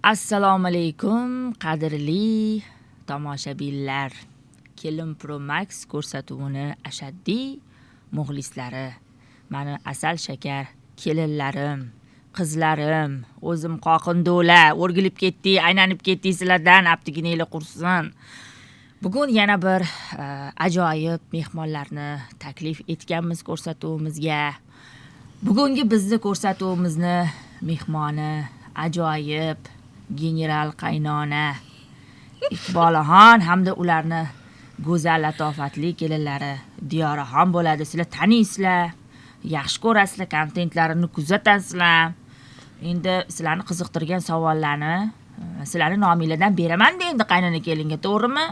Assalomu alaykum, qadrli tomoshabinlar. Kelin Pro Max ko'rsatuvini ashaddiy muxlislari, mani asal shakar kelinlarim, qizlarim, o'zim qoqindo'la, o'rgilib ketdik, aylanib ketdik sizlardan, abdiginanglar qursin. Bugun yana bir ajoyib mehmonlarni taklif etganmiz ko'rsatuvimizga. Bugungi bizni ko'rsatuvimizni mehmoni ajoyib general qaynona Iqbolaxon hamda ularni go'zal latofatli kelinlari Diyoraxon bo'ladi. Sizlar taniysizlar, yaxshi ko'rasizlar, kontentlarini kuzatasizlar. Endi sizlarni qiziqtirgan savollarni sizlarni nominglardan beraman-da endi qaynona kelinga, to'g'rimi?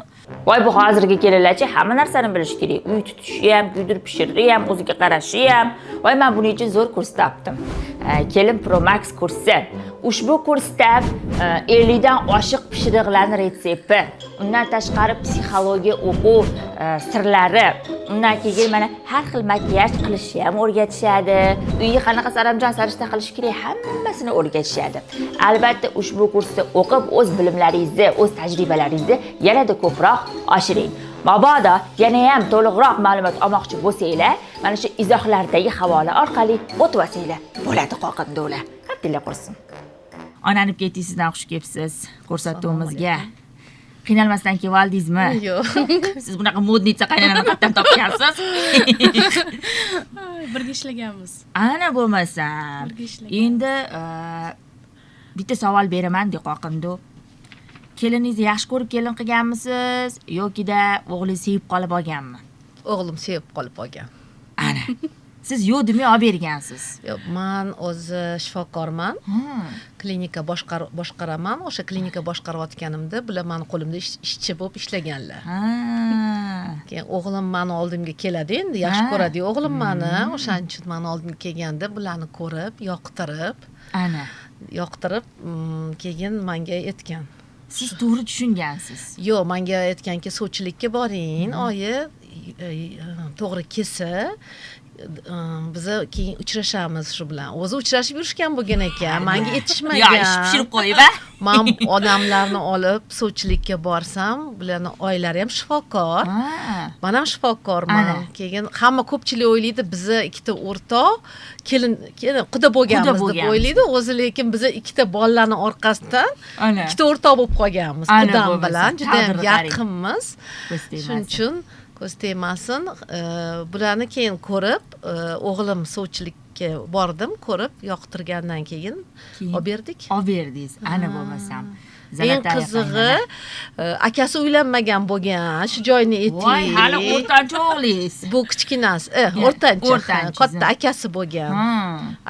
Voy, bu hozirgi kelinlarchi hamma narsani bilishi kerak. Uy tutishi ham, kuydirib pishirishi ham, o'ziga qarashi ham. Voy, men buning uchun zo'r kurs topdim. Kelin Pro Max kursi. Ushbu kursda 50 dan oshiq pishiriqlarning retsepti, undan tashqari psixologiya o'quv sirlari, undan keyin mana har xil makiyaj qilishni ham o'rgatishadi. Uyni qanaqa saramjon sarishta qilish kerak, hammasini o'rgatishadi. Albatta, ushbu kursda o'qib, o'z bilimlaringizni, o'z tajribalaringizni yanada ko'proq oshiring. Mabodo yana ham to'liqroq ma'lumot olmoqchi bo'lsanglar, mana shu izohlardagi havola orqali o'tib bo'ladi qoqindo'la. Abdulla qursin. Onanib ketdingiz, sizdan xush kelibsiz ko'rsatuvimizga. Qiynalmasdan kelib oldingizmi? Yo'q. Siz bunaqa модница qaynonani qayerdan topgansiz? Birga ishlaganmiz. Ana bo'lmasam. Birga ishlagan. Endi bitta savol beraman de qoqindu. Keliningizni yaxshi ko'rib kelin qilganmisiz yokida o'g'lingiz sevib qolib olganmi? O'g'lim sevib qolib olgan. Ana. Siz yo'q demay olib bergansiz. Yo'q, man o'zi shifokorman. Klinika boshqaraman. O'sha klinika boshqarayotganimda bular mani qo'limda ishchi bo'lib ishlaganlar. Keyin o'g'lim mani oldimga keladi endi, yaxshi ko'radi o'g'lim mani. O'shaning uchun mani oldimga kelganda bularni ko'rib, yoqtirib, Ana. yoqtirib, keyin menga aytgan. Siz to'g'ri tushungansiz. Yo'q, menga aytganki, sovchilikka boring, oyi, to'g'ri kelsa, biza keyin uchrashamiz shu bilan. O'zi uchrashib yurishgan bo'lgan ekan, menga aytishmagan. Yo, ish pishirib qo'yib, a? Men odamlarni olib sovchilikka borsam, bularni oyilari ham shifokor. Men ham shifokorman. Keyin hamma ko'pchilik o'ylaydi, biza ikkita o'rtoq kelin, kelin quda bo'lganmiz deb o'ylaydi. O'zi lekin biza ikkita bolalarning orqasidan ikkita o'rtoq bo'lib qolganmiz. Ana Qudam bo'lmasa, bilan juda ham taqdirni qarang. yaqinmiz. Ko'z tegmasin. Shuning uchun ko'z tegmasin. Bularni keyin ko'rib, o'g'lim sovchilikka bordim, ko'rib, yoqtirgandan keyin Keyin olib berdik. Olib berdingiz. Ana bo'lmasam. Eng Zalotaya qizig'i, qaynona. Akasi uylanmagan bo'lgan, shu joyni ayting. Voy, hali o'rtancha o'g'lingiz. Bu kichkinasi, o'rtancha, o'rtanchisi. katta akasi bo'lgan.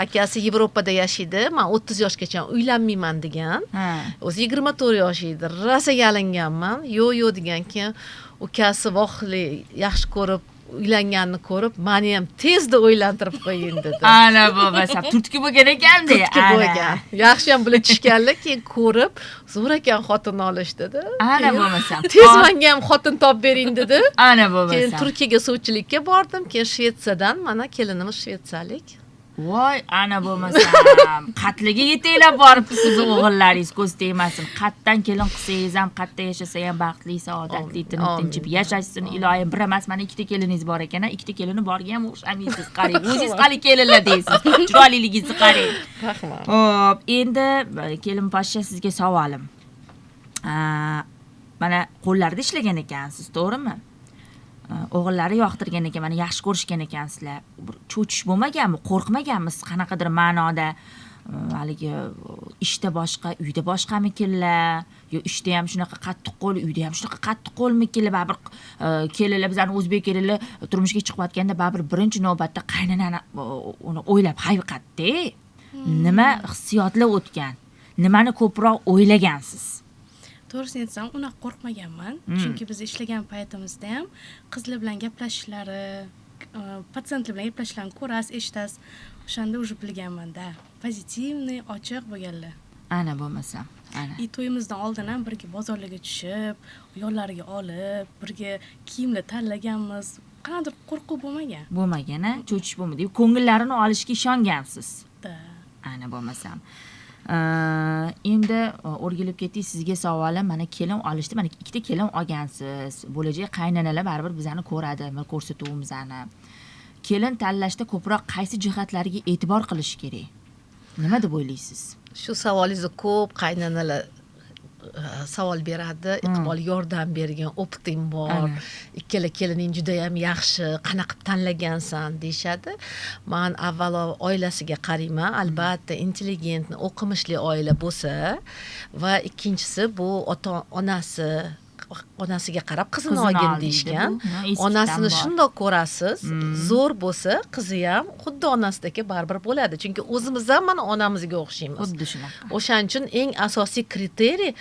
Akasi Yevropada yashaydi. Men 30 yoshgacha uylanmayman degan. O'zi 24 yosh edi. Rosa yalinganman. Yo'q, yo'q degan, keyin ukasi vohli yaxshi ko'rib uylanganini ko'rib, meni ham tezda uylantirib qo'ying dedi. Ana bo'lmasa, turtki bo'lgan ekanda. Turtki bo'lgan. Yaxshi ham bular tushganlar, keyin ko'rib, zo'r ekan xotin olish dedi. Ana Keyin bo'lmasa. tez menga ham xotin topib bering dedi. Ana Keyin bo'lmasa. Turkiyaga sovchilikka bordim, keyin Shvetsiyadan mana kelinimiz shvetsiyalik. Voy, ana bo'lmasa. Qatliga yetaklab boribdi sizni o'g'illaringiz, ko'z tegmasin. Qatdan kelin qilsangiz ham, qatda yashasa ham baxtli, saodatli, tinib tinchib yashashsin iloyim. Bir emas, mana ikkita keliningiz bor ekan, ikkita kelini borga ham o'xshamaysiz, qarang. O'zingiz qali kelinlar deysiz. Chiroyliligingizni qarang. Rahmat. Xo'p, endi kelin poshsha sizga savolim. Mana qo'llarida ishlagan ekansiz, to'g'rimi? O'g'illari yoqtirgan ekan, mana yaxshi ko'rishgan ekansizlar. Bir cho'chish bo'lmaganmi, qo'rqmaganmisiz qanaqadir ma'noda? Haligi ishda boshqa, uyda boshqamikinlar? Yo ishda ham shunaqa qattiq qo'l, uyda ham shunaqa qattiq qo'lmikinlar? Baribir kelinlar, bizani o'zbek kelinlar turmushga chiqayotganda baribir birinchi navbatda qaynonani uni o'ylab hayiqatda. Nima hissiyotlar o'tgan? Nimani ko'proq o'ylagansiz? To'g'risini aytsam, unaqa qo'rqmaganman. Chunki biz ishlagan paytimizda ham qizlar bilan gaplashishlari, patsientlar bilan gaplashishlarini ko'rasiz, eshitasiz. O'shanda уже bilganman-da. Позитивный, ochiq bo'lganlar. Ana bo'lmasam, ana. И to'yimizdan oldin ham birga bozorlarga tushib, yo'llariga olib, birga kiyimlar tanlaganmiz. Qanaqadir qo'rquv bo'lmagan. Bo'lmagan, a? Cho'chish bo'lmadi. Ko'ngillarini olishga ishongansiz. Da. Ana bo'lmasam. Endi o'rgilib ketdik, sizga savolim, mana kelin olishdi, mana ikkita kelin olgansiz. Bo'lajak qaynanalar baribir bizani ko'radi, ko'rsatuvimizni. Kelin tanlashda ko'proq qaysi jihatlarga e'tibor qilish kerak? Nima deb o'ylaysiz? Shu savolingizni ko'p qaynanalar savol beradi. Iqbol, yordam bergan, optim bor. Ikkala kelining juda ham yaxshi, qanaqa qilib tanlagansan deyshadi. Men avvalo oilasiga qarayman. Albatta intelligentni, o'qimishli oila bo'lsa va ikkinchisi bu ota onasi, onasiga qarab qizini olgin deyishgan. Onasini shundoq ko'rasiz, zo'r bo'lsa qizi ham xuddi onasidagi baribir bo'ladi. Chunki o'zimiz ham mana onamizga o'xshaymiz. Xuddi shunaqa. O'shaning uchun eng asosiy kriteriy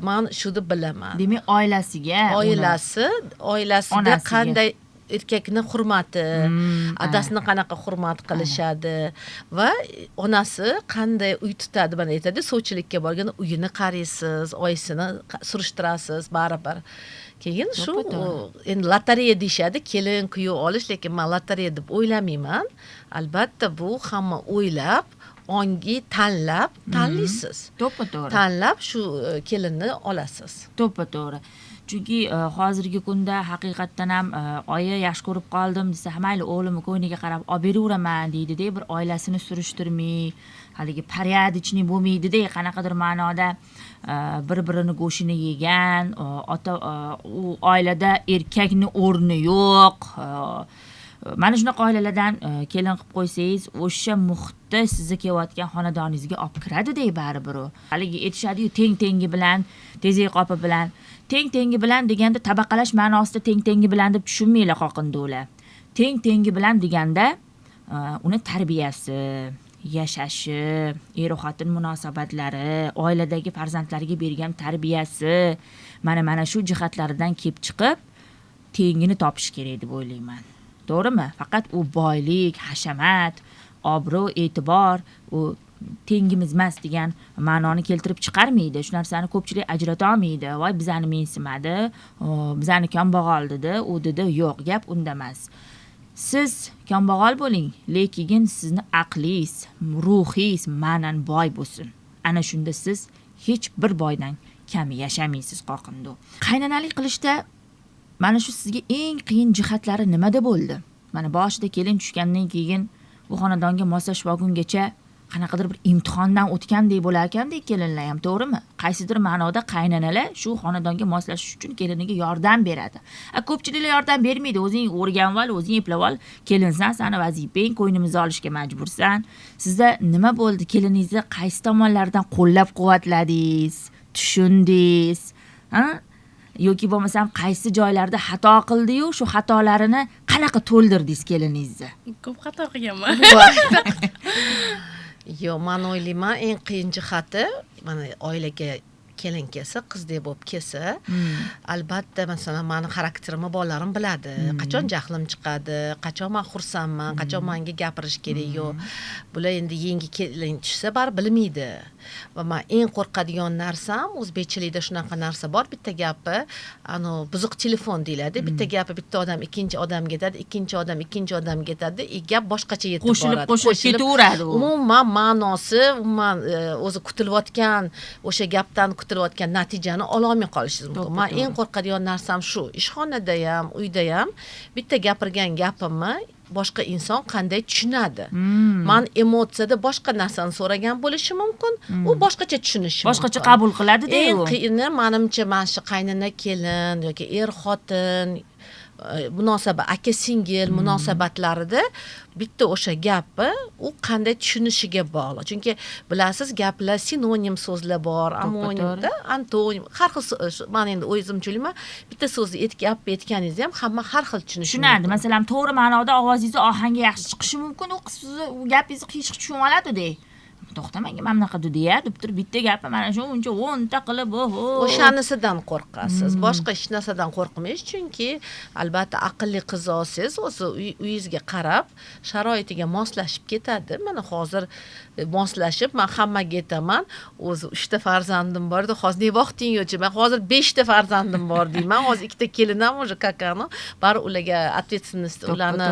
men shu deb bilaman. Demak, oilasiga, oilasida qanday erkakni hurmati, adasini qanaqa hurmat qilishadi va onasi qanday uy tutadi. Mana aytadi, sovchilikka borganda uyini qaraysiz, oyisini surishtirasiz baribir. Keyin shu endi lotereya deyishadi, kelin kuyov olish, lekin men lotereya deb o'ylamayman. Albatta bu hamma o'ylab, ongi tanlab tanlaysiz. To'ppa-to'g'ri. Tanlab shu kelinni olasiz. To'ppa-to'g'ri. Chunki hozirgi kunda haqiqatdan ham oyi yaxshi ko'rib qoldim desa, mayli o'g'limni ko'ngliga qarab olib beraveraman deydi-da, bir oilasini surishtirmay, haligi порядочный bo'lmaydi-da, qanaqadir ma'noda bir-birini go'shini yegan, ota u oilada erkakning o'rni yo'q. Mana shunaqa oilalardan kelin qilib qo'ysangiz, o'sha muhitda sizni kelayotgan xonadoningizga olib kiradi-da baribir u. Haligi aytishadi-yu, teng-tengi bilan, tezak qopi bilan. Teng-tengi bilan deganda tabaqalash ma'nosida teng-tengi bilan deb tushunmanglar qoqindilar. Teng-tengi bilan deganda uni tarbiyasi, yashashi, er-xotin munosabatlari, oiladagi farzandlarga bergan tarbiyasi, mana shu jihatlaridan kelib chiqib tengini topish kerak deb o'ylayman. To'g'rimi? Faqat u boylik, hashamat, obro', e'tibor u tengimiz emas degan ma'noni keltirib chiqarmaydi. Shu narsani ko'pchilik ajrata olmaydi. Voy, bizani mensimadi, bizani kambag'al dedi, u dedi, yo'q, gap unda emas. Siz kambag'al bo'ling, lekin sizni aqlingiz, ruhingiz ma'nan boy bo'lsin. Ana shunda siz hech bir boydan kam yashamaysiz qoqindu. Qaynanalik qilishda mana shu sizga eng qiyin jihatlari nimada bo'ldi? Mana boshida kelin tushgandan keyin bu xonadonga moslashib olgungacha qanaqadir bir imtihondan o'tgandek bo'lar ekanda kelinlar ham, to'g'rimi? Qaysidir ma'noda qaynanalar shu xonadonga moslashish uchun keliniga yordam beradi. Ko'pchiliklar yordam bermaydi. O'zing o'rganib ol, o'zing eplab ol, kelinsan, sani vazifang, ko'nglimizni olishga majbursan. Sizda nima bo'ldi? Keliningizni qaysi tomonlardan qo'llab-quvvatladingiz, tushundingiz, ha? Yoki bo'lmasam qaysi joylarda xato qildi-yu, shu xatolarini qanaqa to'ldirdingiz keliningizni? Ko'p xato qilganman. Yo'q, men o'ylayman, eng qiyin jihati mana oilaga kelin kelsa, qizdek bo'lib kelsa, albatta masalan meni xarakterimni bolalarim biladi. Qachon jahlim chiqadi, qachon men xursandman, qachon menga gapirish kerak yo'q. Bular endi yangi kelin tushsa baribir bilmaydi. Va men eng qo'rqadigan narsam, o'zbekchilikda shunaqa narsa bor, bitta gapi, ano buzuq telefon deyiladi. Bitta gapi bitta odam ikkinchi odamga aytadi, ikkinchi odam ikkinchi odamga aytadi, gap boshqacha yetib boradi. Qo'shilib ketaveradi u. Umuman ma'nosi, umuman o'zi kutilayotgan o'sha gapdan kutilayotgan natijani ololmay qolishingiz mumkin. Men eng qo'rqadigan narsam shu. Ishxonada ham, uyda ham bitta gapirgan gapimni boshqa inson qanday tushunadi? Men emotsiyada boshqa narsani so'ragan bo'lishi mumkin, u boshqacha tushunishi mumkin. Boshqacha qabul qiladi-da u. Eng qiyini menimcha mana shu qaynona kelin yoki er-xotin munosabat, aka singil munosabatlarida bitta o'sha gapni u qanday tushunishiga bog'liq. Chunki bilasiz, gaplar sinonim so'zlar bor, amonimda, antonim, har xil. Men endi o'zim tushunmayman, bitta so'zni gapni aytganingizni ham hamma har xil tushunishi tushunadi. Masalan, to'g'ri ma'noda ovozingizni ohangi yaxshi chiqishi mumkin, u sizni u gapingizni hech tushunib oladi-da. To'xta, menga mana bunaqa dedi-ya, deb turib bitta gapni mana shu uncha o'nta qilib, oho. O'shanisidan qo'rqasiz. Boshqa hech narsadan qo'rqmaysiz, chunki albatta aqlli qiz olsangiz, o'zi uyingizga qarab sharoitiga moslashib ketadi. Mana hozir moslashib, men hammaga aytaman, o'zi 3 ta farzandim bor edi, hozir ne vaqting yo'q, men hozir 5 ta farzandim bor deyman. Hozir 2 ta kelinam o'sha kakani, bari ularga ответственность, ularni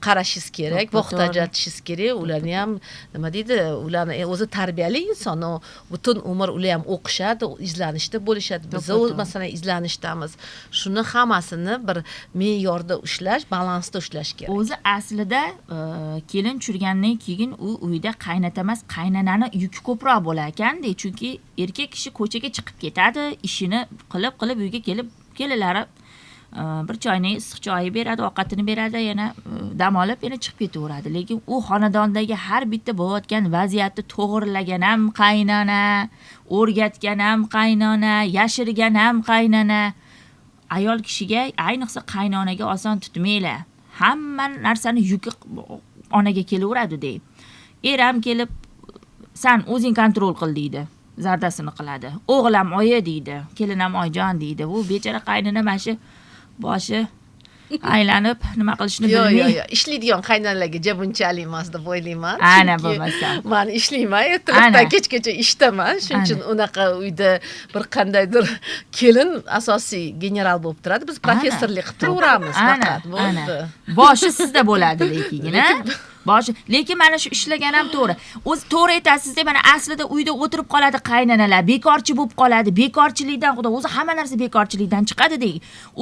qarashingiz kerak, vaqt ajratishingiz kerak, ularni ham nima deydi, Ularni o'zi tarbiyali inson, butun umr ular ham o'qishadi, izlanishda bo'lishadi. Biz masalan izlanishdamiz. Shuni hammasini bir me'yorda ushlash, balansda ushlash kerak. O'zi aslida kelin tushirgandan keyin u uyda qaynota emas, qaynonani yuki ko'proq bo'lar ekanda, chunki erkak kishi ko'chaga chiqib ketadi, ishini qilib uyga kelib kelinlari bir choyni issiq choyi beradi, ovqatini beradi, yana dam olib yana chiqib ketaveradi. Lekin u xonadondagi har bitta bo'layotgan vaziyatni to'g'rilagan ham qaynona, o'rgatgan ham qaynona, yashirgan ham qaynona. Ayol kishiga, ayniqsa qaynonaga oson tutmanglar. Hamma narsani yuki onaga kelaveradi dey. Er ham kelib, san o'zing kontrol qil deydi. Zardasini qiladi. O'g'il ham oyi deydi, kelin ham oyijon deydi. Bu bechora qaynona mana shu boshi aylanib nima qilishini bilmay. Yo'q, ishlaydigan qaynonalarga ja bunchalik emas deb o'ylayman. Ana bo'lmasa. Men ishlayman, ertalabdan kechgacha ishdaman. Shuning uchun unaqa uyda bir qandaydir kelin asosiy general bo'lib turadi. Biz professorlik qilib turaveramiz faqat. Bo'ldi. Boshi sizda bo'ladi lekin, ha? Boshi, lekin mana shu ishlagan ham to'g'ri. O'zi to'g'ri aytasiz-da, mana aslida uyda o'tirib qoladi qaynanalar, bekorchi bo'lib qoladi. Bekorchilikdan xudo o'zi hamma narsa bekorchilikdan chiqadi dey.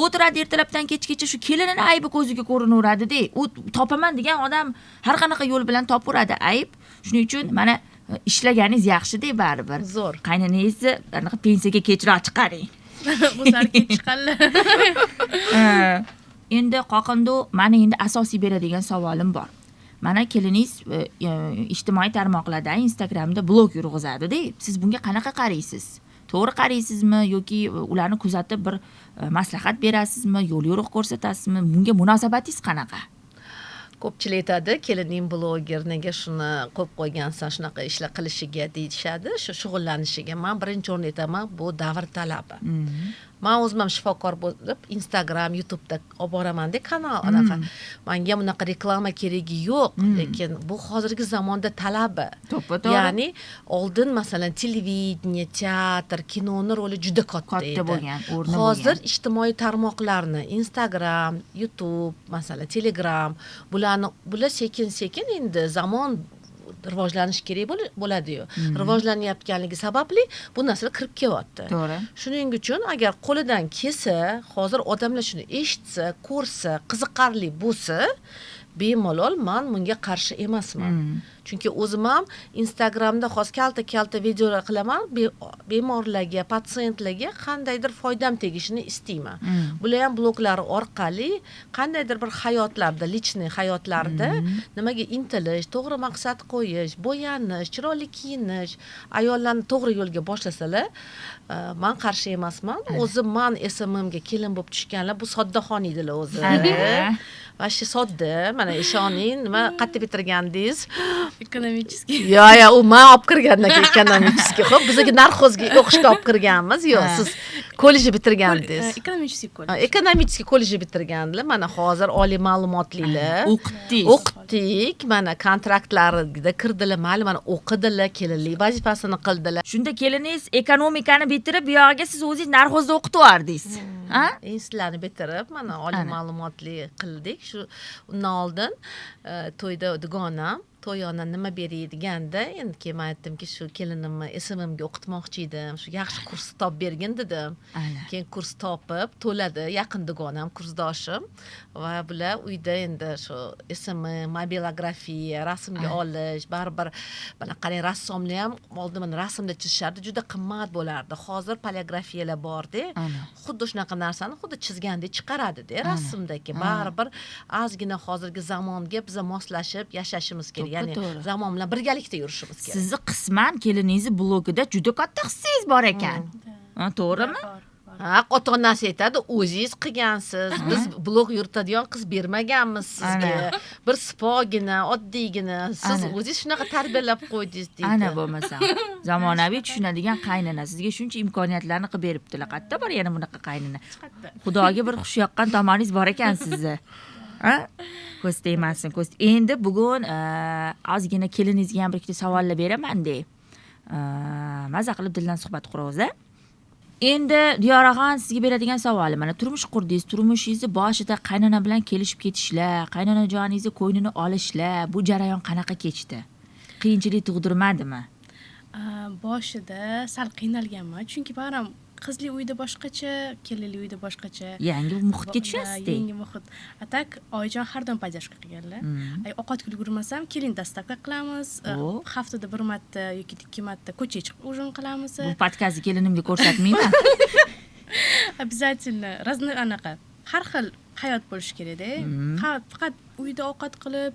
O'tiradi ertalabdan kechgacha shu kelinini aybi ko'ziga ko'rinaveradi dey. U topaman degan odam har qanaqa yo'l bilan topaveradi ayb. Shuning uchun mana ishlaganingiz yaxshi-da baribir. Zo'r. Qaynanangizni anaqa pensiyaga kechroq chiqaring. O'zlari kech chiqadilar. Endi qoqindu, meni endi asosiy beradigan savolim bor. Mana keliningiz ijtimoiy tarmoqlarda, Instagramda blog yurg'izadi-da. Siz bunga qanaqa qaraysiz? To'g'ri qaraysizmi yoki ularni kuzatib bir maslahat berasizmi, yo'l-yo'riq ko'rsatasizmi? Bunga munosabatingiz qanaqa? Ko'pchilik aytadi, kelining bloger, nega shuni qo'yib qo'ygansan, shunaqa ishlar qilishiga deyishadi, shu shug'ullanishiga. Men birinchi o'rinda aytaman, bu davr talabi. Men o'zim ham shifokor bo'lib, Instagram, YouTube'da olib boraman-da kanal anaqa. Menga bunaqa reklama keragi yo'q, lekin bu hozirgi zamonda talabi. To'ppa-to'g'ri. Ya'ni oldin masalan televideniye, teatr, kinoni roli juda katta edi. Katta bo'lgan, o'rni bo'lgan. Hozir ijtimoiy tarmoqlarni, Instagram, YouTube, masalan, Telegram, bular sekin-sekin endi zamon rivojlanish kerak bo'ladi-yu. Rivojlanayotganligi sababli bu narsalar kirib kelyapti. To'g'ri. Shuning uchun agar qo'lidan kelsa, hozir odamlar shuni eshitsa, ko'rsa, qiziqarli bo'lsa, bemalol men bunga qarshi emasman. Chunki o'zim ham Instagramda hozir kalta-kalta videolar qilaman, bemorlarga, patsientlarga qandaydir foydam tegishini istayman. Bular ham bloglar orqali qandaydir bir hayotlarda, lichniy hayotlarda nimaga intilish, to'g'ri maqsad qo'yish, bo'yanish, chiroyli kiyinish, ayollarni to'g'ri yo'lga boshlasalar, men qarshi emasman. O'zim men SMMga kelin bo'lib tushganlar, bu soddaxon edilar o'zi. Vashi sodda, mana ishoning, nima qayerda bitirgandingiz? Ekonomicheskiy. Yo, u men olib kirgandan keyin ekonomicheskiy. Xo'p, bizga narxozga o'qishga olib kirganmiz. Yo'q, siz kollejni bitirgandingiz. Ekonomicheskiy kollej. Ekonomicheskiy kollejni bitirgandilar. Mana hozir oliy ma'lumotlilar. O'qitdik. O'qitdik. Mana kontraktlarida kirdilar, mayli mana o'qidilar, kelinlik vazifasini qildilar. Shunda keliningiz ekonomikani bitirib, bu yog'iga siz o'zingiz narxozda o'qitib yubordingiz. Ha? Institutlarni bitirib, mana oliy ma'lumotli qildik. Shu undan oldin to'yda dugonam to'yona nima beray deganda, endi keyin men aytdimki, shu kelinimni SMMga o'qitmoqchi edim, shu yaxshi kurs topib bergin dedim. Keyin kurs topib to'ladi, yaqin dugonam, kursdoshim, va bular uyda endi shu SMM, mobilografiya, rasmga olish, baribir mana qarang, rassomlar ham oldin mana rasmda chizishardi, juda qimmat bo'lardi. Hozir poligrafiyalar bor-da, xuddi shunaqa narsani xuddi chizgandek chiqaradi-da rasmdagi. Baribir ozgina hozirgi zamonga biz moslashib yashashimiz kerak. Ya'ni zamon bilan birgalikda yurishimiz kerak. Sizni qisman keliningizni blogida juda katta hissangiz bor ekan. Ha, to'g'rimi? Ha, ota-onasi aytadi, o'zingiz qilgansiz. Biz blog yuritadigan qiz bermaganmiz sizga. Bir sipogina, oddiygina. Siz o'zingiz shunaqa tarbiyalab qo'ydingiz deydi. Ana bo'lmasa, zamonaviy tushunadigan qaynona sizga shuncha imkoniyatlarni qilib beribdilar. Qayerda bor yana bunaqa qaynona? Xudoga bir xush yoqqan tomoningiz bor ekan sizni. Ha? Ko'z tegmasin, ko'z. Endi bugun ozgina keliningizga ham bir ikkita savollar beraman de. Maza qilib dildan suhbat quramiz. Endi Diyoraxon, sizga beradigan savolim, mana turmush qurdingiz, turmushingizni boshida qaynona bilan kelishib ketishlar, qaynonajoningizni ko'nglini olishlar, bu jarayon qanaqa kechdi? Qiyinchilik tug'dirmadimi? Boshida sal qiynalganman, chunki baribir qizli uyda boshqacha, kelinli uyda boshqacha. Yangi muhitga tushasiz-da. Yangi muhit. A так oyijon har doim поддержка qilganlar. Ovqatga ulgurmasam, keling доставка qilamiz. Haftada bir marta yoki ikki marta ko'chaga chiqib ужин qilamiz. Bu podkastni kelinimga ko'rsatmayman. Обязательно разный anaqa har xil hayot bo'lishi kerakda. Ha, faqat uyda ovqat qilib,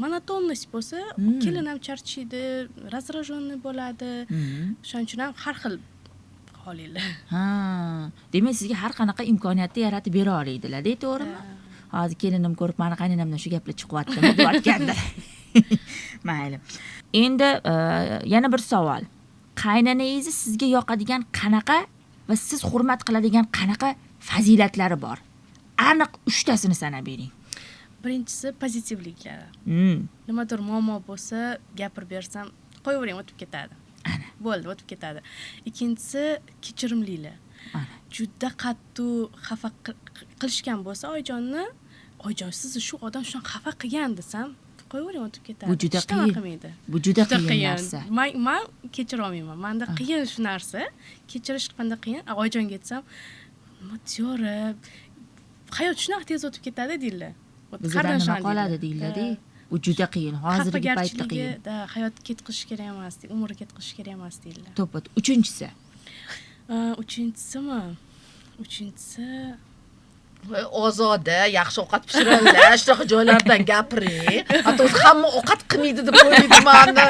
монотонность bo'lsa, kelin ham charchaydi, раздраженный bo'ladi. O'shaning uchun ham har xil holinglar. Ha, demak sizga har qanaqa imkoniyatni yaratib bera oladilar-da, to'g'rimi? Hozir kelinim ko'rib, mani qaynonamdan shu gaplar chiqyaptimi deyotgandir. Mayli. Endi yana bir savol. Qaynonangizni sizga yoqadigan qanaqa va siz hurmat qiladigan qanaqa fazilatlari bor? Aniq uchtasini sanab bering. Birinchisi pozitivliklari. Nimadir muammo bo'lsa, gapirib bersam, qo'yavering, o'tib ketadi. Bo'ldi, o'tib ketadi. Ikkinchisi kechirimlilar. Juda qattiq xafa qilishgan bo'lsa oyijonni, oyijon sizni shu odam shunaqa xafa qilgan desam, qo'yavering, o'tib ketadi. Bu juda Hech nima qiyin. qilmaydi. Bu juda Juda qiyin qiyin. narsa. Man kechira olmayman. Menda qiyin shu narsa. Kechirish qanday qiyin? Oyijonga aytsam, nima tiyora, hayot shunaqa tez o'tib ketadi deydilar. Bizdan Har doim nima shunaqa qoladi deydilar. deyiladi. Bu juda qiyin, hozirgi paytda Xafagarchiligi, qiyin. da, hayot ketqizish kerak emas, umri ketqizish kerak emas deydilar. To'ppa. Uchinchisi. Uchinchisimi? Uchinchisi Voy, ozoda, yaxshi ovqat pishiradilar, shunaqa joylardan gapiring. Hatto o'zi hamma ovqat qilmaydi deb o'ylaydi mani.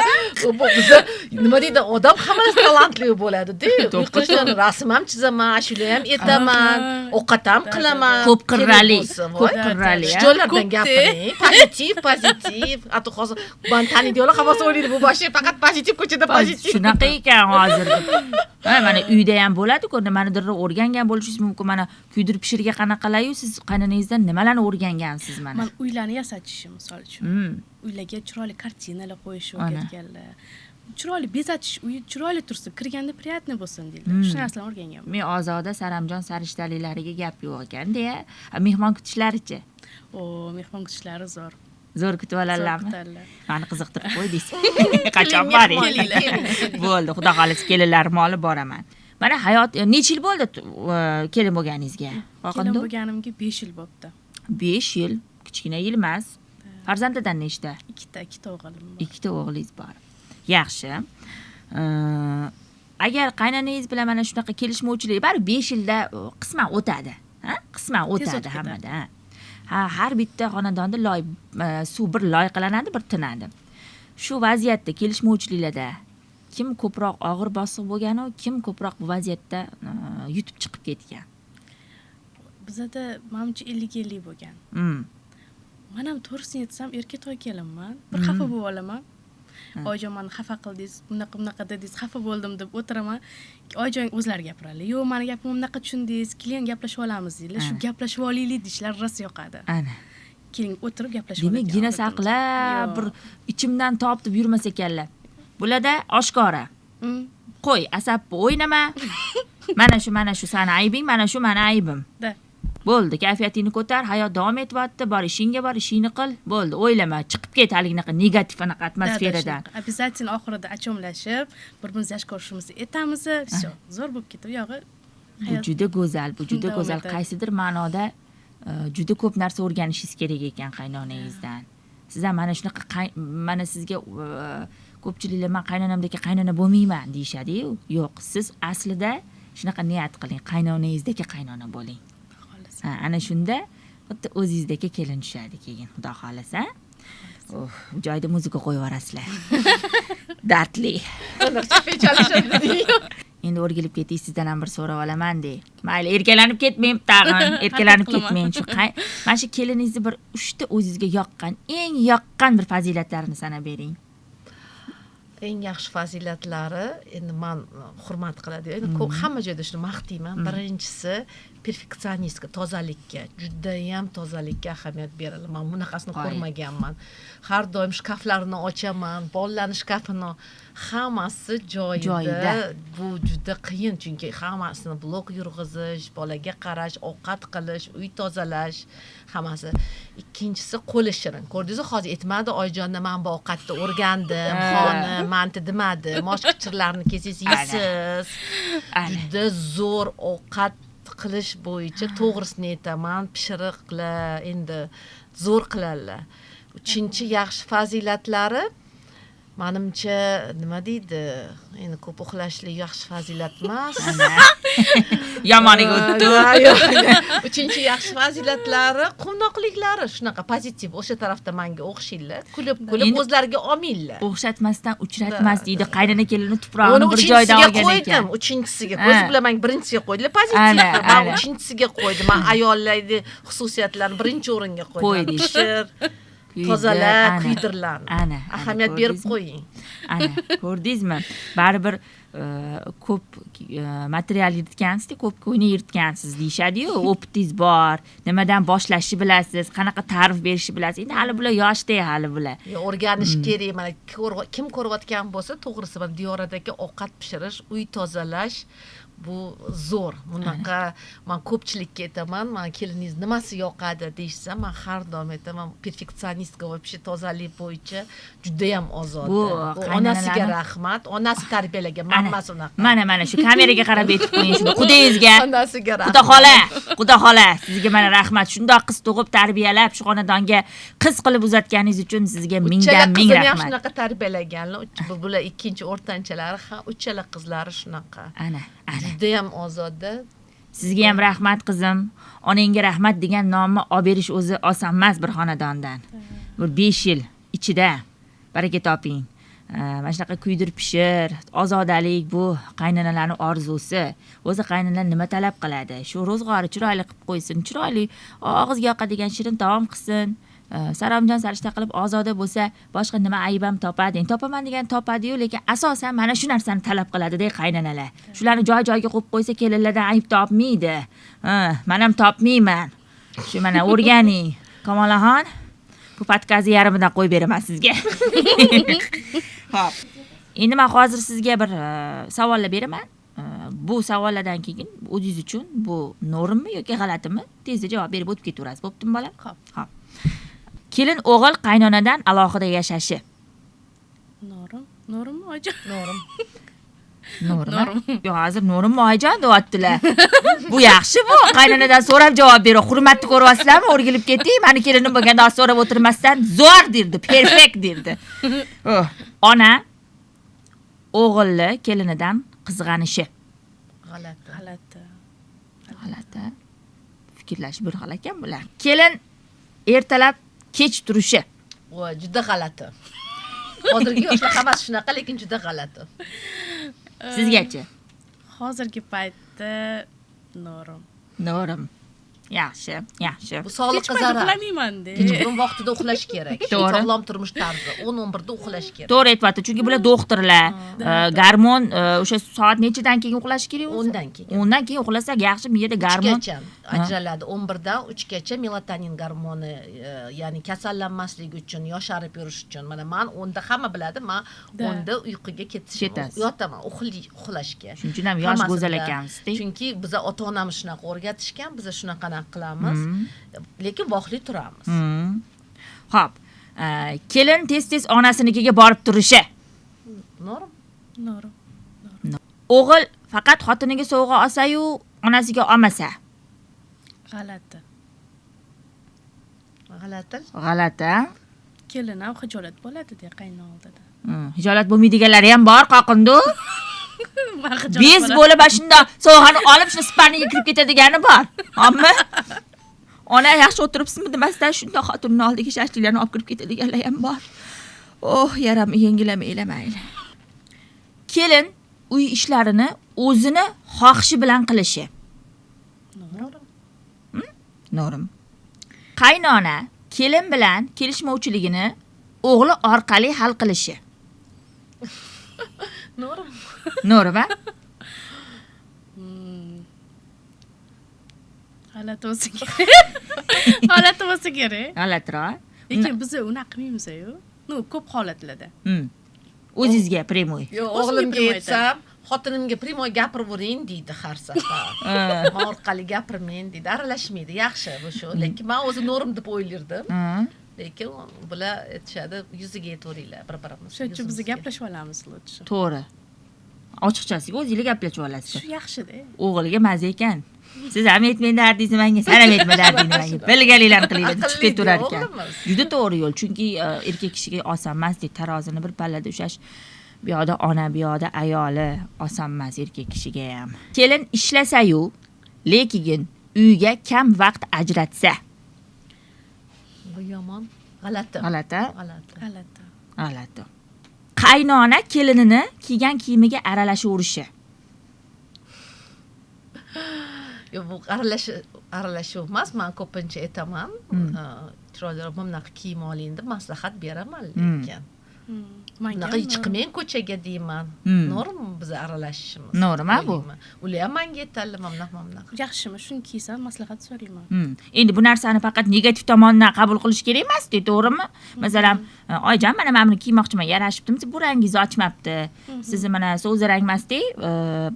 Bu biza nima deydi, odam hammasi talantli bo'ladi-da. Uy qilishdan rasm ham chizaman, ashula ham aytaman, ovqat ham qilaman. Ko'p qirrali, Kerak bo'lsa, voy. ko'p qirrali, Shu a? joylardan Ko'p-da. gapiring. Pozitiv, pozitiv. Hatto hozir man taniydiganlar hammasi o'ylaydi, bu boshi faqat pozitiv, ko'chada pozitiv. Shunaqa ekan hozir deb. Ha, mana uyda ham bo'ladi-ku, nimanidir o'rgangan bo'lishingiz mumkin. Mana kuydirib pishirga qanaqalayu siz qaynonangizdan nimalarni o'rgangansiz mana? Man uylarni yasatishim, misol uchun. Uylarga chiroyli kartinalar qo'yishni o'rgatganlar. Chiroyli bezatish, uyi chiroyli tursin, kirganda приятно bo'lsin deydilar. Shu narsalarni o'rganganman. Men ozoda Saramjon sarishtaliklariga gap yo'q ekan deya. Mehmon kutishlarichi? O, mehmon kutishlari zo'r. Zo'r kutib oladilarmi? Zo'r kutadilar. Mani qiziqtirib qo'ydingiz. Qachon boring? Kelinglar. Bo'ldi, xudo xohlasa kelinlarimni olib boraman. Mana hayot necha yil bo'ldi kelin bo'lganingizga? Kelin Qoqindu? bo'lganimga 5 yil bo'libdi. 5 yil, kichkina yil emas. Farzandlardan nechta? Ikkita, ikkita o'g'lim bor. Ikkita o'g'lingiz bor. Yaxshi. Agar qaynonangiz bilan mana shunaqa kelishmovchilik bor, 5 yilda qisman o'tadi. Ha? Qisman Tez o'tadi o'tib ketadi. hammada. Ha. Ha, har bitta xonadonda loy, suv bir loy qilinadi, bir tinadi. Shu vaziyatda kelishmovchiliklarda kim ko'proq og'ir bosiq bo'lgani, kim ko'proq bu vaziyatda yutib chiqib ketgan? Bizada manimcha 50-50 bo'lgan. Men ham to'g'risini aytsam, erkatoy kelinman. Bir xafa bo'lib olaman. Oyijon meni xafa qildingiz, bunaqa bunaqa dedingiz, xafa bo'ldim deb o'tiraman. Oyijon o'zlari gapiradi. Yo'q, meni gapimni bunaqa tushundingiz, keling gaplashib olamiz deydilar. Shu gaplashib olaylik deyishlar rosa yoqadi. Ana. Keling o'tirib gaplashib Demak, oladigan gina odatimiz. saqlab Yo'q. bir ichimdan topib yurmas ekanlar. Bularda oshkora. Qo'y, asabni o'ynama. Mana shu, mana shu sani aybing, mana shu mani aybim. Da. Bo'ldi, kayfiyatingni ko'tar, hayot davom etyapti, bor ishingga bor, ishingni qil. Bo'ldi, o'ylama, chiqib ket haliginaqa negativ anaqa atmosferadan. Shunaqa. Обязательно oxirida achomlashib, bir-birimizni yaxshi ko'rishimizni aytamiz, всё, zo'r bo'lib ketdi. U yog'i Bu hayot juda go'zal, bu juda davom go'zal. etadi. Qaysidir ma'noda juda ko'p narsa o'rganishingiz kerak ekan qaynonangizdan. Siz ham mana shunaqa mana sizga ko'pchiliklar men qaynonamdek qaynona bo'lmayman deyishadi-yu. Yo'q, siz aslida shunaqa niyat qiling, qaynonangizdek qaynona bo'ling. Xohlasa. Ha, ana shunda xuddi o'zingizdek kelin tushadi keyin, xudo xohlasa. Oh, bu joyda muzika qo'yib yuborasizlar. Dardli. Endi o'rgilib ketdik, sizdan ham bir so'rab olaman de. Mayli, erkalanib ketmang tag'in, erkalanib ketmang. Shu mana shu keliningizni bir uchta o'zingizga yoqqan, eng yoqqan bir fazilatlarini sanab bering. Eng yaxshi fazilatlari endi man hurmat qiladi. Endi ko'p hamma joyda shuni maqtayman. Birinchisi perfeksionistka, tozalikka, judayam tozalikka ahamiyat beradi. Men bunaqasini ko'rmaganman. Har doim shkaflarni ochaman, bolalarning shkafini, hammasi joyida. Bu juda qiyin, chunki hammasini blok yurg'izish, bolaga qarash, ovqat qilish, uy tozalash, hammasi. Ikkinchisi qo'li shirin. Ko'rdingiz, hozir aytmadi Oyjonda men bu ovqatni o'rgandim, xonim, manti demadi, mosh qichirlarni kesangiz yeysiz. Juda zo'r ovqat qilish bo'yicha to'g'risini aytaman, pishiriqlar endi zo'r qiladilar. Uchinchi yaxshi fazilatlari manimcha nima deydi? Endi ko'p uxlashlik yaxshi fazilat emas. Yomoniga o'tdi. Uchinchi yaxshi fazilatlari quvnoqliklari, shunaqa pozitiv, o'sha tarafda menga o'xshaydilar. Kulib-kulib o'zlariga olmaydilar. O'xshatmasdan uchratmas deydi. Qaynona kelinni tuprog'ini bir joydan olgan ekan. Uchinchisiga ko'zi bilan men birinchisiga qo'ydilar, pozitiv. Men uchinchisiga qo'ydim. Men ayollarning xususiyatlarini birinchi o'ringa qo'ydim. Pishir, tozala, kuydirlarni. Ahamiyat berib qo'ying. Ana, ko'rdingizmi? Baribir ko'p material yiritgansiz, ko'p ko'yni yiritgansiz deyishadi-yu, opitingiz bor, nimadan boshlashni bilasiz, qanaqa ta'rif berishni bilasiz. Endi hali bular yoshda, hali bular. O'rganish kerak. Mana kim ko'rayotgan bo'lsa, to'g'risi mana Diyoradagi ovqat pishirish, uy tozalash bu zo'r. Bunaqa men ko'pchilikka aytaman, men keliningiz nimasi yoqadi deyishsa, men har doim aytaman, perfeksionistka вообще tozalik bo'yicha juda ham ozoda. Bu onasiga rahmat, onasi tarbiyalagan, mammasi unaqa. Mana shu kameraga qarab aytib qo'ying shuni. Xudangizga, onasiga rahmat. Xudo xola, sizga mana rahmat. Shundoq qiz tug'ib tarbiyalab, shu xonadonga qiz qilib uzatganingiz uchun sizga mingdan ming rahmat. Ham shunaqa tarbiyalaganlar, bular ikkinchi o'rtanchalari, ha, uchala qizlari shunaqa. Ana. Judayam ozoda. Sizga ham rahmat qizim. Onangga rahmat degan nomni olib berish o'zi oson emas bir xonadondan. Bir 5 yil ichida baraka toping. Mana shunaqa kuydir pishir, ozodalik bu qaynonalarning orzusi. O'zi qaynonalar nima talab qiladi? Shu ro'zg'ori chiroyli qilib qo'ysin, chiroyli og'izga yoqadigan shirin taom qilsin. Saromjon sarishta qilib ozoda bo'lsa, boshqa nima ayb ham topadi? Endi topaman degan topadi-yu, lekin asosan mana shu narsani talab qiladi-da qaynonalar. Shularni joy-joyiga qo'yib qo'ysa, kelinlardan ayb topmaydi. Ha, men ham topmayman. Shu mana o'rganing. Kamolaxon, bu podkastni yarmidan qo'yib beraman sizga. Xo'p. Endi men hozir sizga bir savollar beraman. Bu savollardan keyin o'zingiz uchun bu normmi yoki g'alatimi? Tezda javob berib o'tib ketaverasiz. Bo'ptimi bolam? Xo'p. Xo'p. Kelin o'g'il qaynonadan alohida yashashi. Norim. Norimmi oyijon? Norim. Norim. Yo'q, hozir norimmi oyijon deyaptilar. Bu yaxshi bu. Qaynonadan so'rab javob berib, hurmatni ko'ryapsizlarmi? O'rgilib ketding. Meni kelinim bo'lganda so'rab o'tirmasdan zo'r derdi, perfekt derdi. Ona o'g'ilni kelinidan qizg'anishi. G'alati. G'alati. G'alati. Fikrlash bir xil ekan bular. Kelin ertalab kech turishi. Voy, juda g'alati. Hozirgi yoshlar hammasi shunaqa, lekin juda g'alati. Sizgachi? Hozirgi paytda norim. Norim. Yaxshi, yaxshi. Bu sog'liqqa zarar. Uxlamayman-da. Kechqurun vaqtida uxlash kerak. Sog'lom turmush tarzi. 10-11 da uxlash kerak. To'g'ri aytibdi, chunki bular doktorlar. Gormon o'sha soat nechadan keyin uxlash kerak o'zi? 10dan keyin. 10dan keyin uxlasak yaxshi, miyada gormon 3gacha ajraladi. 11dan 3gacha melatonin gormoni, ya'ni kasallanmaslik uchun, yosharib yurish uchun. Mana men 10da hamma biladi, men 10da uyquga ketishim, yotaman, uxlashga. Shuning uchun ham yosh go'zal ekansiz-da. Chunki biza ota-onamiz shunaqa o'rgatishgan, biza shunaqa qilamiz, lekin vaqtli turamiz. Xo'p, kelin tez-tez onasinikiga borib turishi. Norim. Norim. O'g'il faqat xotiniga sovg'a olsa-yu, onasiga olmasa. G'alati. G'alati. G'alati. Kelin ham xijolat bo'ladi-da qayno oldida. Xijolat bo'lmaydiganlari ham bor, qoqindu. Biz bo'lib shunda sovg'ani olib shuni sparniga kirib ketadigani bor. Ammo ona yaxshi o'tiribsizmi demasdan shunda xotinning oldiga shashliklarni olib kirib ketadiganlar ham bor. Oh, yaramni yengilamay mayli. Kelin uy ishlarini o'zini xohishi bilan qilishi. Norim. Norim. Qaynona kelin bilan kelishmovchiligini o'g'li orqali hal qilishi. Норм. Норм, a? G'alati bo'lsa kerak. G'alati bo'lsa kerak. G'alatiroq. Lekin biz unaqa qilmaymiz-ku. Ну, ko'p holatlarda. O'zingizga прямой. Yo'q, o'g'limga aytsam, xotinimga прямой gapiravering deydi har safar. Men orqali gapirmang deydi, aralashmaydi. Yaxshi bu shu. Lekin men o'zi норм deb o'ylardim. Lekin bular aytishadi, yuziga aytaveringlar bir-birimiz. Shuning uchun biz gaplashib olamiz лучше. To'g'ri. Ochiqchasiga o'zingizlar gaplashib olasiz. Shu yaxshi-da. O'g'liga maza ekan. Siz ham aytmang dardingizni menga, sen ham aytma dardingni menga. Bilganinglarni qilinglar deb chiqib ketaverar ekan. Juda to'g'ri yo'l, chunki erkak kishiga oson emas deb tarozini bir pallada ushlash, bu yoqda ona, bu yoqda ayoli, oson emas erkak kishiga ham. Kelin ishlasa-yu, lekin uyga kam vaqt ajratsa. Bu yomon, g'alati. G'alati? G'alati. G'alati. G'alati. Qaynona kelinini kiygan kiyimiga aralashaverishi. Yo'q, bu aralashuv emas, men ko'pincha aytaman, chiroyliroq bunaqa kiyim oling deb maslahat beraman, lekin. Bunaqa hech qilmang ko'chaga deyman. Норм biz aralashishimiz. Норм bu. Ular ham menga aytadilar, mana bunaqa. Yaxshimi, shuni kiysam maslahat so'rayman. Endi bu narsani faqat negativ tomondan qabul qilish kerak emas-da, to'g'rimi? Masalan, oyijon, mana men buni kiymoqchiman, yarashibdimi? Bu rangingizni ochmabdi. Sizni mana so'zi rang emas-da,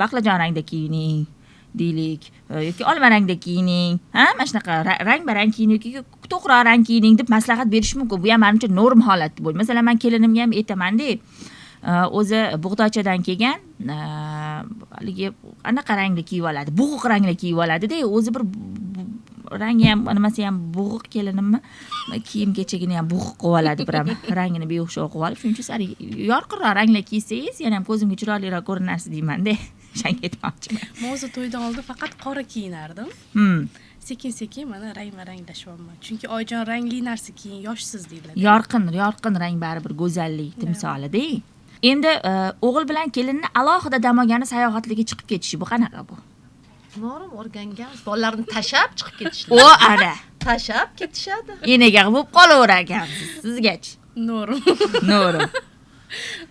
baqlajon rangda kiyining deylik, yoki olma rangda kiyining, ha, mana shunaqa rang-barang kiyining yoki to'qroq rang kiyining deb maslahat berish mumkin. Bu ham menimcha norm holat bo'ldi. Masalan, men kelinimga ham aytaman-da, o'zi bug'doychadan kelgan, haligi anaqa rangda kiyib oladi, bo'g'iq rangda kiyib oladi-da, o'zi bir rangi ham, nimasi ham bo'g'iq kelinimni kiyim kechagini ham bo'g'iq qilib oladi, bir ham rangini beo'xshov qilib olib, shuning uchun sal yorqinroq ranglar kiysangiz, yana ham ko'zimga chiroyliroq ko'rinarsiz deyman-da. Shunga aytmoqchiman. Men o'zi to'ydan oldin faqat qora kiyinardim. Sekin-sekin mana rang-baranglashyapman. Chunki oyijon rangli narsa kiyin, yoshsiz deyiladi. Yorqin, yorqin rang baribir go'zallik timsolida. Endi o'g'il bilan kelinni alohida dam olgani sayohatlarga chiqib ketishi, bu qanaqa bu? Норм o'rgangan, bolalarni tashab chiqib ketishdi. O ana. Tashab ketishadi. Enaga bo'lib qolaverar ekansiz sizgachi. Норм. Норм.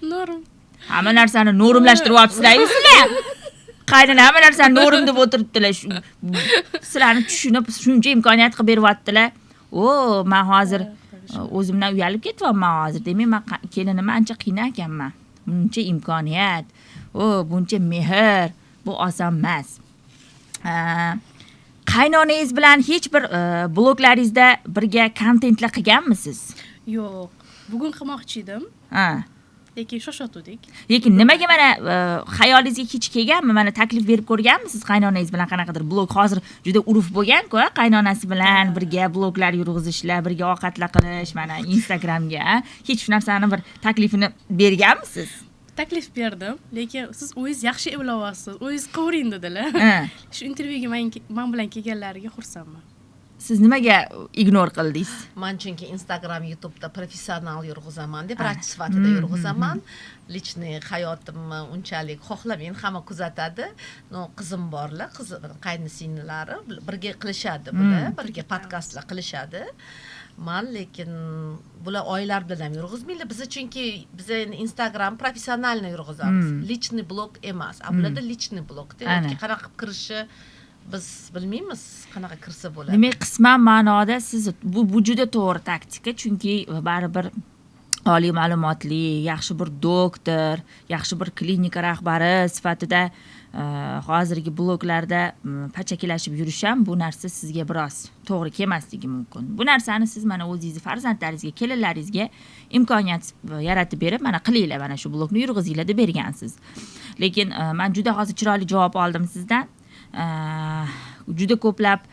Норм. Hamma narsani normlashtirib olibsizlar-ku sizlar. Qaynona hamma narsani norm deb o'tiribdilar. Sizlarni tushunib, shuncha imkoniyat qilib beryaptilar. O, men hozir o'zimdan uyalib ketyapman hozir. Demak, men kelinimni ancha qiynar ekanman. Buncha imkoniyat, o, buncha mehr, bu oson emas. Qaynonangiz bilan hech bir bloglaringizda birga kontentlar qilganmisiz? Yo'q. Bugun qilmoqchi edim. Ha. Lekin shoshotuvdik. Lekin nimaga mana xayolingizga hech kelganmi? Mana taklif berib ko'rganmisiz qaynonangiz bilan qanaqadir blog? Hozir juda urf bo'lgan-ku, qaynonasi bilan birga bloglar yurg'izishlar, birga ovqatlar qilish, mana Instagramga, ha? Hech shu narsani bir taklifini berganmisiz? Taklif berdim, lekin siz o'zingiz yaxshi evlayapsiz, o'zingiz qilvering dedilar. Shu intervyuga men bilan kelganlariga xursandman. Siz nimaga ignor qildingiz? Men chunki Instagram, YouTube'da professional yurg'izaman deb, vrach sifatida yurg'izaman. Личный hayotimni unchalik xohlamayman, hamma kuzatadi. No, qizim borlar, qizim, qaynisingillari birga qilishadi bular, birga podkastlar qilishadi. Man lekin bular oilalar bilan ham yurg'izmaydi. Biz chunki biz endi Instagram professionalni yurg'izamiz. Личный blog emas. A bularda личный blog-da. Yoki qanaqa qilib kirishi biz bilmaymiz, qanaqa kirsa bo'ladi. Demak, qisman ma'noda siz bu juda to'g'ri taktika, chunki baribir oliy ma'lumotli, yaxshi bir doktor, yaxshi bir klinika rahbari sifatida hozirgi bloglarda pachakilashib yurish ham bu narsa sizga biroz to'g'ri kelmasligi mumkin. Bu narsani siz mana o'zingizni farzandlaringizga, kelinlaringizga imkoniyat yaratib berib, mana qilinglar, mana shu blogni yurg'izinglar deb bergansiz. Lekin men juda hozir chiroyli javob oldim sizdan. Juda ko'plab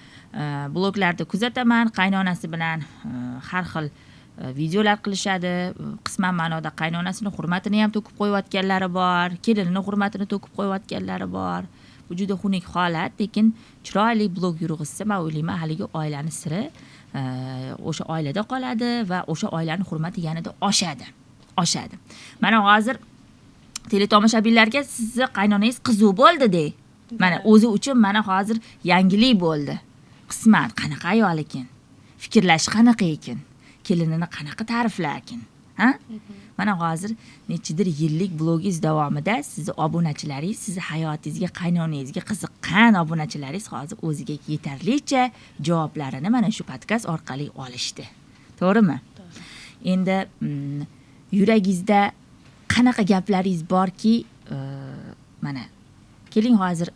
bloglarda kuzataman, qaynonasi bilan har xil videolar qilishadi. Qisman ma'noda qaynonasini hurmatini ham to'kib qo'yayotganlari bor, kelinini hurmatini to'kib qo'yayotganlari bor. Bu juda xunuk holat, lekin chiroyli blog yurg'izsa, men o'ylayman, haligi oilani siri o'sha oilada qoladi va o'sha oilani hurmati yanada oshadi. Oshadi. Mana hozir teletomoshabinlarga sizni qaynonangiz qiziq bo'ldi de. Mana o'zi uchun mana hozir yangilik bo'ldi. Qisman qanaqa ayol ekan? Fikrlashi qanaqa ekan? Kelinini qanaqa ta'riflar ekan? Ha? Mana hozir nechidir yillik blogingiz davomida sizni obunachilaringiz, sizni hayotingizga, qaynonangizga qiziqqan obunachilaringiz hozir o'ziga yetarlicha javoblarini mana shu podkast orqali olishdi. To'g'rimi? To'g'ri. Endi yuragingizda qanaqa gaplaringiz borki, mana keling hozir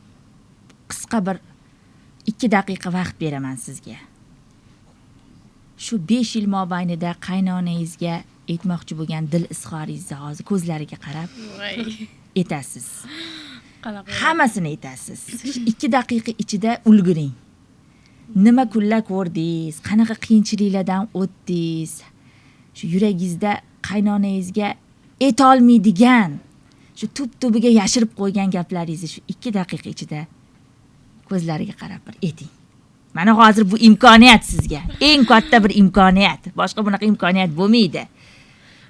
qisqa bir 2 daqiqa vaqt beraman sizga. Shu 5 yil mobaynida qaynonangizga aytmoqchi bo'lgan dil izhoringizni hozir ko'zlariga qarab aytasiz. Hammasini aytasiz. 2 daqiqa ichida ulguring. Nima kunlar ko'rdingiz, qanaqa qiyinchiliklardan o'tdingiz? Shu yuragingizda qaynonangizga aytolmaydigan, shu tub-tubiga yashirib qo'ygan gaplaringizni shu 2 daqiqa ichida ko'zlariga qarab bir ayting. Mana hozir bu imkoniyat sizga. Eng katta bir imkoniyat. Boshqa bunaqa imkoniyat bo'lmaydi.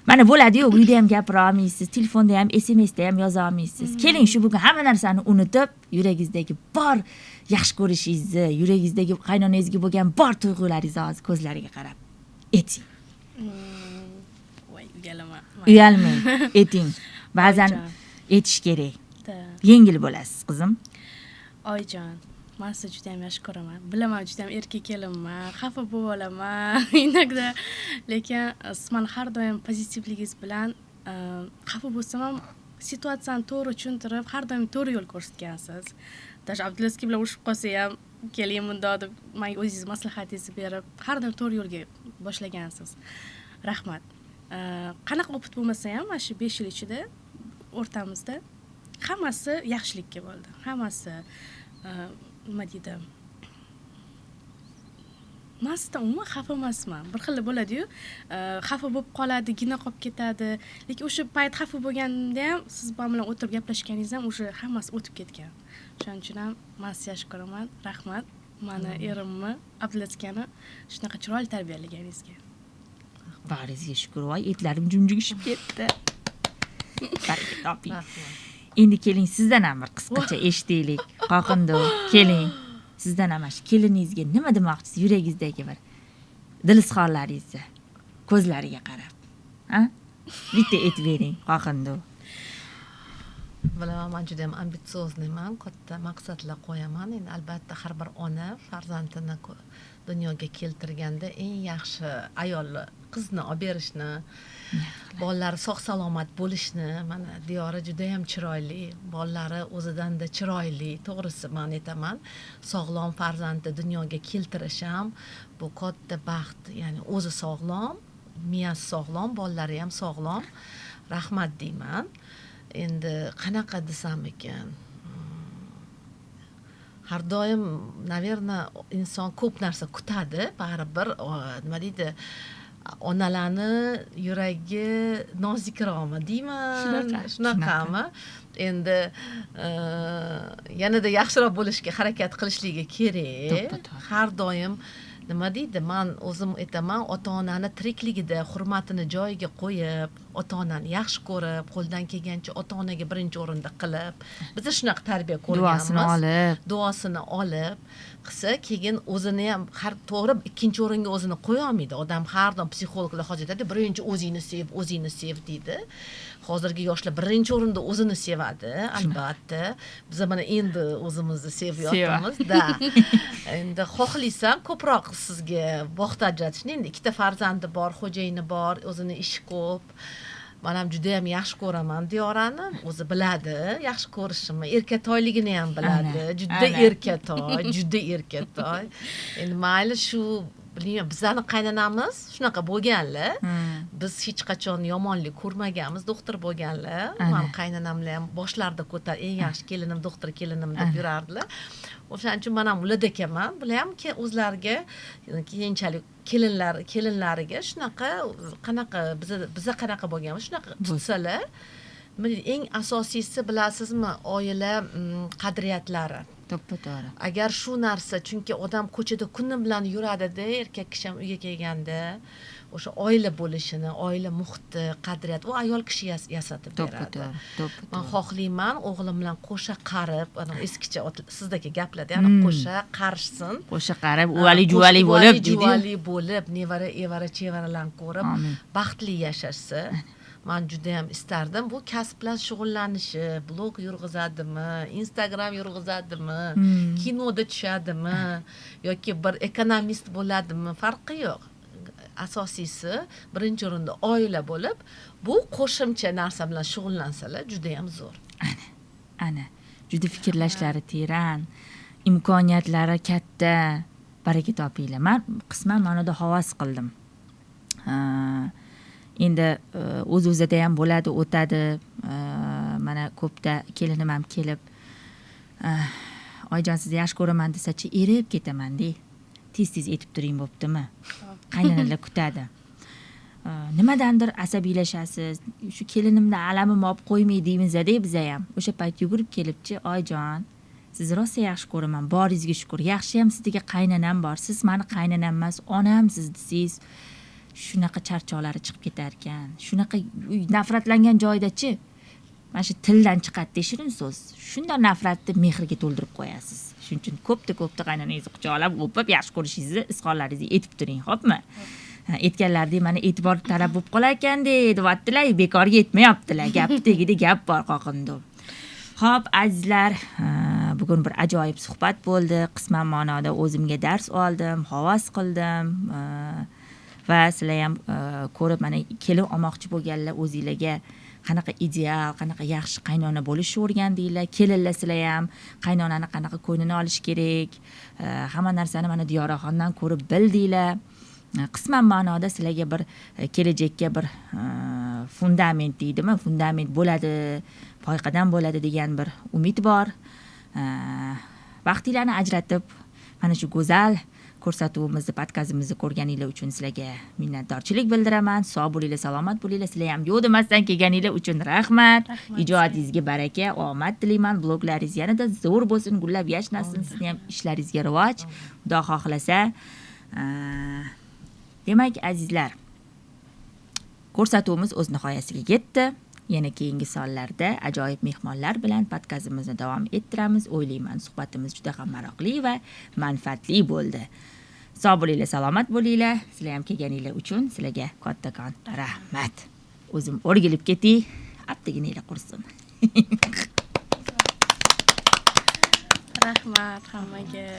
Mana bo'ladi-yu, uyda ham gapira olmaysiz, telefonda ham, SMSda ham yoza olmaysiz. Keling shu bugun hamma narsani unutib, yuragingizdagi bor yaxshi ko'rishingizni, yuragingizdagi qaynonangizga bo'lgan bor tuyg'ularingizni hozir ko'zlariga qarab ayting. Voy, uyalaman. Uyalmang, ayting. Ba'zan aytish kerak. Yengil bo'lasiz, qizim. Oyijon, men sizni juda ham yaxshi ko'raman. Bilaman, juda ham erkak kelinman, xafa bo'lib olaman inogda. Lekin siz meni har doim pozitivligingiz bilan xafa bo'lsam ham situatsiyani to'g'ri tushuntirib, har doim to'g'ri yo'l ko'rsatgansiz. Даже Abdulaziz bilan urushib qolsa ham, keling bundoq deb menga o'zingiz maslahatingizni berib, har doim to'g'ri yo'lga boshlagansiz. Rahmat. Qanaqa опыт bo'lmasa ham, mana shu 5 yil ichida o'rtamizda hammasi yaxshilikka bo'ldi. Hammasi nima deydi? Men sizdan umuman xafa emasman. Bir xil bo'ladi-yu, xafa bo'lib qoladi, gina qolib ketadi. Lekin o'sha payt xafa bo'lganimda ham siz bilan o'tirib gaplashganingiz ham o'sha hammasi o'tib ketgan. Shuning uchun ham men sizni yaxshi ko'raman. Rahmat. Meni erimni, Abdulazizni shunaqa chiroyli tarbiyallaganingizga. Baringizga shukr, voy, etlarim jumjugishib ketdi. Baraka toping. Endi keling sizdan ham bir qisqacha eshitaylik. Qoqindu, keling. Sizdan ham shu keliningizga nima demoqchisiz, yuragingizdagi bir dil izhorlaringizni ko'zlariga qarab. Ha? Bitta aytib bering, Qoqindu. Bilaman, men juda ham ambitsiozniyman, katta maqsadlar qo'yaman. Endi albatta har bir ona farzandini dunyoga keltirganda eng yaxshi ayol qizni olib berishni, bolalari sog' salomat bo'lishni, mana Diyora juda ham chiroyli, bolalari o'zidan-da chiroyli, to'g'risi men aytaman, sog'lom farzandni dunyoga keltirish ham bu katta baxt, ya'ni o'zi sog'lom, miyasi sog'lom, bolalari ham sog'lom. Rahmat deyman. Endi qanaqa desam ekan? Har doim, naverna, inson ko'p narsa kutadi, baribir, nima deydi, onalarni yuragi nozikroqmi deyman, shunaqami? Endi yanada yaxshiroq bo'lishga harakat qilishligi kerak. Har doim nima deydi, men o'zim aytaman, ota-onani tirikligida hurmatini joyiga qo'yib, ota-onani yaxshi ko'rib, qo'ldan kelgancha ota-onaga birinchi o'rinda qilib, biz shunaqa tarbiya ko'rganmiz. Duosini olib qilsa, keyin o'zini ham har to'g'ri ikkinchi o'ringa o'zini qo'ya olmaydi. Odam har doim psixologlar hozir aytadi, birinchi o'zingni sev, o'zingni sev deydi. Hozirgi yoshlar birinchi o'rinda o'zini sevadi, albatta. Biz mana endi o'zimizni sevyapmiz, da. Endi xohlaysan ko'proq sizga vaqt ajratishni. Endi ikkita farzandi bor, xo'jayini bor, o'zini ishi ko'p. Men ham juda ham yaxshi ko'raman Diyorani, o'zi biladi yaxshi ko'rishimni, erkatoyligini ham biladi. Juda erkatoy, juda erkatoy. Endi mayli shu, bilmayman, bizlarni qaynonamiz shunaqa bo'lganlar. Biz hech qachon yomonlik ko'rmaganmiz, doktor bo'lganlar. Meni qaynonamlar ham boshlarida ko'tar, eng yaxshi kelinim doktor kelinim deb yurardilar. O'shaning uchun men ham ularda ekanman. Bular ham o'zlariga keyinchalik kelinlariga shunaqa qanaqa biza qanaqa bo'lganmiz, shunaqa tutsalar. Eng asosiysi bilasizmi, oila qadriyatlari. To'ppa-to'g'ri. Agar shu narsa, chunki odam ko'chada kuni bilan yuradida, erkak kishi ham uyga kelganda o'sha oila bo'lishini, oila muhiti, qadriyat, u ayol kishi yasatib beradi. Men xohlayman o'g'lim bilan qo'sha qarib, ana eskicha sizdagi gaplarda, ya'ni qo'sha qarishsin, qo'sha qarib, uvali-juvali bo'lib, juvali bo'lib, nevara, evara, chevaralarni ko'rib, baxtli yashashsa. Man judayam istardim bu kasb bilan shug'ullanishi, blog yurg'izadimi, Instagram yurg'izadimi, kinoda tushadimi yoki bir ekonomist bo'ladimi, farqi yo'q. Asosiysi birinchi o'rinda oila bo'lib, bu qo'shimcha narsa bilan shug'ullansalar judayam zo'r. Ana, juda fikrlashlari teran, imkoniyatlari katta. Baraka topinglar. Man qisman ma'noda havas qildim. Endi o'z-o'zida ham bo'ladi, o'tadi. Mana ko'pda kelinim ham kelib, "Oyijon, sizni yaxshi ko'raman" desachi, erib ketaman-de. Tez-tez aytib turing bo'ptimi? Qaynanalar kutadi. Nimadandir asabiylashasiz. Shu kelinimni alamimni olib qo'ymay deymiz-da biza ham. O'sha payt yugurib kelibchi, "Oyijon, sizni rosa yaxshi ko'raman, boringizga shukur. Yaxshiyam sizdagi qaynanam bor. Siz mani qaynanam emas, onamsiz" desangiz, shunaqa charchoqlari chiqib ketar ekan. Shunaqa nafratlangan joyda-chi, mana shu tildan chiqadi shirin so'z. Shundan nafratni mehrga to'ldirib qo'yasiz. Shuning uchun ko'pda-ko'pda qaynanangizni quchoqlab, o'pib, yaxshi ko'rishingizni, izhorlaringizni aytib turing, xo'pmi? Aytganlaridek mana e'tibor talab bo'lib qolar ekan deyaptilar, bekorga aytmayaptilar. Gap tagida gap bor qoqindim. Xo'p, azizlar, bugun bir ajoyib suhbat bo'ldi. Qisman ma'noda o'zimga dars oldim, havas qildim. Va sizlar ham ko'rib mana kelin olmoqchi bo'lganlar o'zinglarga qanaqa ideal, qanaqa yaxshi qaynona bo'lishni o'rgandinglar. Kelinlar sizlar ham qaynonani qanaqa ko'nglini olish kerak, hamma narsani mana Diyoraxondan ko'rib bildinglar. Qisman ma'noda sizlarga bir kelajakka bir fundament deydimi, fundament bo'ladi, poyqadam bo'ladi degan bir umid bor. Vaqtinglarni ajratib mana shu go'zal ko'rsatuvimizni, podkastimizni ko'rganinglar uchun sizlarga minnatdorchilik bildiraman. Sog' bo'linglar, salomat bo'linglar. Sizlar ham yo'q demasdan kelganinglar uchun rahmat. Ijodingizga baraka, omad tilayman. Bloglaringiz yanada zo'r bo'lsin, gullab yashnasin. Sizni ham ishlaringizga rivoj. Xudo xohlasa. Demak, azizlar, ko'rsatuvimiz o'z nihoyasiga yetdi. Yana keyingi sonlarda ajoyib mehmonlar bilan podkastimizni davom ettiramiz. O'ylayman, suhbatimiz juda ham maroqli va manfaatli bo'ldi. Sog' bo'linglar, salomat bo'linglar. Sizlar ham kelganinglar uchun sizlarga kattakon rahmat. O'zim o'rgilib ketay, aptaginanglar qursin. Rahmat hammaga.